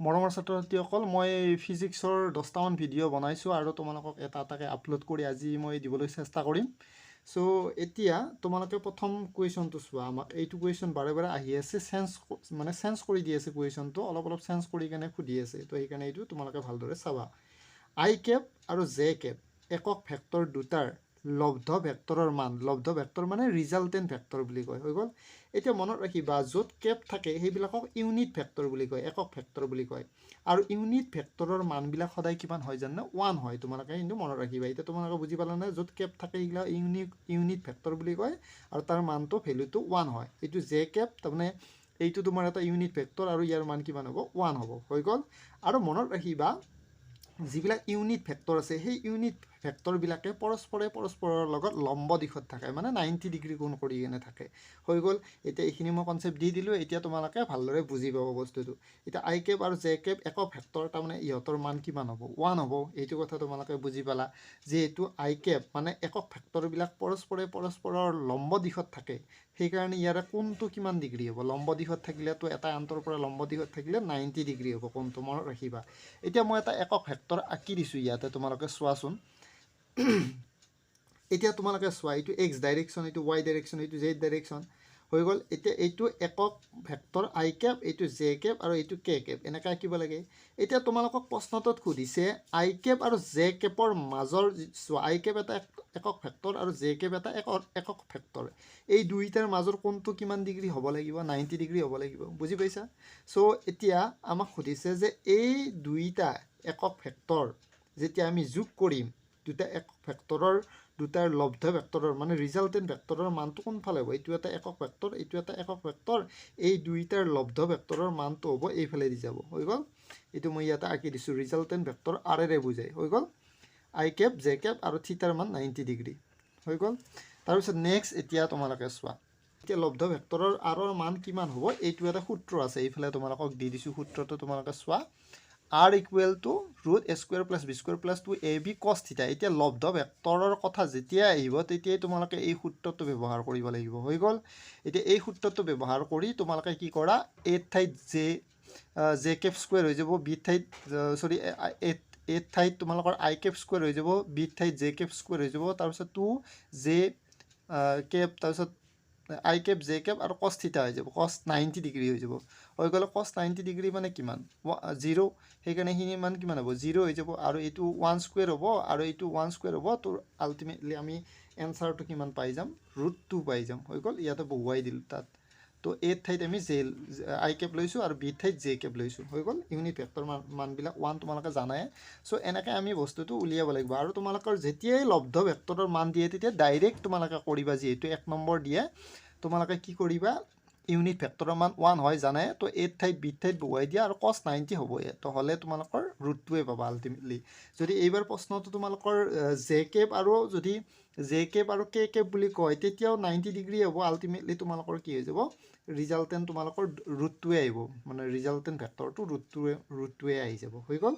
মৰমৰ ছাত্ৰ ছাত্ৰীসকল, মই ফিজিক্সৰ 10টামান ভিডিঅ' বনাইছোঁ আৰু তোমালোকক এটা এটাকৈ আপলোড কৰি আজি মই দিবলৈ চেষ্টা কৰিম। চ' এতিয়া তোমালোকে প্ৰথম কুৱেশ্যনটো চোৱা। আমাক এইটো কুৱেশ্যন বাৰে বাৰে আহি আছে, চেঞ্জ মানে চেঞ্জ কৰি দি আছে, কুৱেশ্যনটো অলপ অলপ চেঞ্জ কৰি কেনে সুধি আছে। তো সেইকাৰণে এইটো তোমালোকে ভালদৰে চাবা। আই কেপ আৰু জে কেপ একক ভেক্টৰ দুটাৰ লব্ধ ভেক্টৰৰ মান। লব্ধ ভেক্টৰ মানে ৰিজাল্টেণ্ট ভেক্টৰ বুলি কয়। হৈ গ'ল। এতিয়া মনত ৰাখিবা, য'ত কেপ থাকে সেইবিলাকক ইউনিট ভেক্টৰ বুলি কয়, একক ভেক্টৰ বুলি কয়। আৰু ইউনিট ভেক্টৰৰ মানবিলাক সদায় কিমান হয় জানানে? ওৱান হয়। তোমালোকে কিন্তু মনত ৰাখিবা। এতিয়া তোমালোকে বুজি পালানে? য'ত কেপ থাকে সেইবিলাক ইউনিট ভেক্টৰ বুলি কয় আৰু তাৰ মানটো, ভেলুটো ওৱান হয়। এইটো জে কেপ, তাৰমানে এইটো তোমাৰ এটা ইউনিট ভেক্টৰ আৰু ইয়াৰ মান কিমান হ'ব? ওৱান হ'ব। হৈ গ'ল। আৰু মনত ৰাখিবা, যিবিলাক ইউনিট ভেক্টৰ আছে সেই ইউনিট ভেক্টৰবিলাকে পৰস্পৰে পৰস্পৰৰ লগত লম্ব দিশত থাকে, মানে 90 ডিগ্ৰী কোণ কৰি কেনে থাকে। হৈ গ'ল। এতিয়া এইখিনি মই কনচেপ্ট দি দিলোঁ, এতিয়া তোমালোকে ভালদৰে বুজি পাব বস্তুটো। এতিয়া আই কেপ আৰু জে কেপ একক ভেক্টৰ, তাৰমানে ইহঁতৰ মান কিমান হ'ব? ওৱান হ'ব। এইটো কথা তোমালোকে বুজি পালা। যিহেতু আই কেপ মানে একক ভেক্টৰবিলাক পৰস্পৰে পৰস্পৰৰ লম্ব দিশত থাকে, সেইকাৰণে ইয়াৰে কোণটো কিমান ডিগ্ৰী হ'ব? লম্ব দিশত থাকিলেতো এটা আনটোৰ পৰা লম্ব দিশত থাকিলে 90 ডিগ্ৰী হ'ব কোণটো, মনত ৰাখিবা। এতিয়া মই এটা একক ভেক্টৰ আঁকি দিছোঁ ইয়াতে, তোমালোকে চোৱাচোন। এতিয়া তোমালোকে চোৱা, এইটো এক্স ডাইৰেকশ্যন, এইটো ৱাই ডাইৰেকশ্যন, এইটো জেড ডাইৰেকশ্যন। হৈ গ'ল। এতিয়া এইটো একক ভেক্টৰ আই কেপ, এইটো জে কেপ আৰু এইটো কে কেপ, এনেকৈ আঁকিব লাগে। এতিয়া তোমালোকক প্ৰশ্নটোত সুধিছে আই কেপ আৰু জে কেপৰ মাজৰ, চোৱা, আই কেপ এটা একক ভেক্টৰ আৰু জে কেপ এটা একক একক ভেক্টৰ, এই দুইটাৰ মাজৰ কোণটো কিমান ডিগ্ৰী হ'ব লাগিব? 90 ডিগ্ৰী হ'ব লাগিব। বুজি পাইছা? চ' এতিয়া আমাক সুধিছে যে এই দুইটা একক ভেক্টৰ যেতিয়া আমি যোগ কৰিম, দুটা একক ভেক্টৰৰ দুটাৰ লব্ধ ভেক্টৰৰ মানে ৰিজাল্টেণ্ট ভেক্টৰৰ মানটো কোনফালে হ'ব? এইটো এটা একক ভেক্টৰ, এইটো এটা একক ভেক্টৰ, এই দুইটাৰ লব্ধ ভেক্টৰৰ মানটো হ'ব এইফালেদি যাব। হৈ গ'ল। এইটো মই ইয়াতে আঁকি দিছোঁ, ৰিজাল্টেণ্ট ভেক্টৰ আৰেৰে বুজায়। হৈ গ'ল। আই কেপ, জে কেপ আৰু থিটাৰ মান 90 ডিগ্ৰী। হৈ গ'ল। তাৰপিছত নেক্সট এতিয়া তোমালোকে চোৱা, এতিয়া লব্ধ ভেক্টৰৰ আৰৰ মান কিমান হ'ব? এইটো এটা সূত্ৰ আছে, এইফালে তোমালোকক দি দিছোঁ সূত্ৰটো, তোমালোকে চোৱা। R equal to root a square plus b square plus two a b cos theta। এতিয়া লব্ধ ভেক্টৰৰ কথা যেতিয়াই আহিব, তেতিয়াই তোমালোকে এই সূত্ৰটো ব্যৱহাৰ কৰিব লাগিব। হৈ গ'ল। এতিয়া এই সূত্ৰটো ব্যৱহাৰ কৰি তোমালোকে কি কৰা? এৰ ঠাইত জে কেপ স্কুৱেৰ হৈ যাব, বিৰ ঠাইত, চৰি, এৰ ঠাইত তোমালোকৰ আই কেপ স্কুৱেৰ হৈ যাব, বিৰ ঠাইত জে কেপ স্কুৱেৰ হৈ যাব, তাৰপিছত টু জে কেপ, তাৰপিছত আই কেপ, জে কেপ আৰু কছ থিটা হৈ যাব, কছ 90 ডিগ্ৰী হৈ যাব। হৈ গ'লে কছ 90 ডিগ্ৰী মানে কিমান? জিৰ'। সেইকাৰণে সেইখিনি মান কিমান হ'ব? জিৰ' হৈ যাব। আৰু এইটো ওৱান স্কুৱেৰ হ'ব আৰু এইটো ওৱান স্কুৱেৰ হ'ব। তোৰ আল্টিমেটলি আমি এনচাৰটো কিমান পাই যাম? ৰুট টু পাই যাম। হৈ গ'ল। ইয়াতে বহুৱাই দিলোঁ তাত। তো এৰ ঠাইত আমি জে আই কেপ লৈছোঁ আৰু বিৰ ঠাইত জে কেপ লৈছোঁ। হৈ গ'ল। ইউনিট ভেক্টৰ মানবিলাক ওৱান তোমালোকে জানাই। চ' এনেকৈ আমি বস্তুটো উলিয়াব লাগিব। আৰু তোমালোকৰ যেতিয়াই লব্ধ ভেক্টৰৰ মান দিয়ে, তেতিয়া ডাইৰেক্ট তোমালোকে কৰিবা, যিহেতু 1 নম্বৰ দিয়ে, তোমালোকে কি কৰিবা? ইউনিট ভেক্টৰৰ মান ওৱান হয় জানে, তো এৰ ঠাইত বিৰ ঠাইত বহুৱাই দিয়া আৰু কছ 90 হ'ব ইয়াত। তো হ'লে তোমালোকৰ ৰুটটোৱে পাবা আল্টিমেটলি। যদি এইবাৰ প্ৰশ্নটো তোমালোকৰ জে কেপ আৰু যদি জে কেপ আৰু কে কেপ বুলি কয়, তেতিয়াও 90 ডিগ্ৰী হ'ব। আল্টিমেটলি তোমালোকৰ কি হৈ যাব? ৰিজাল্টেণ্ট তোমালোকৰ ৰুটটোৱে আহিব, মানে ৰিজাল্টেণ্ট ভেক্টৰটো ৰুটটোৱে আহি যাব। হৈ গ'ল।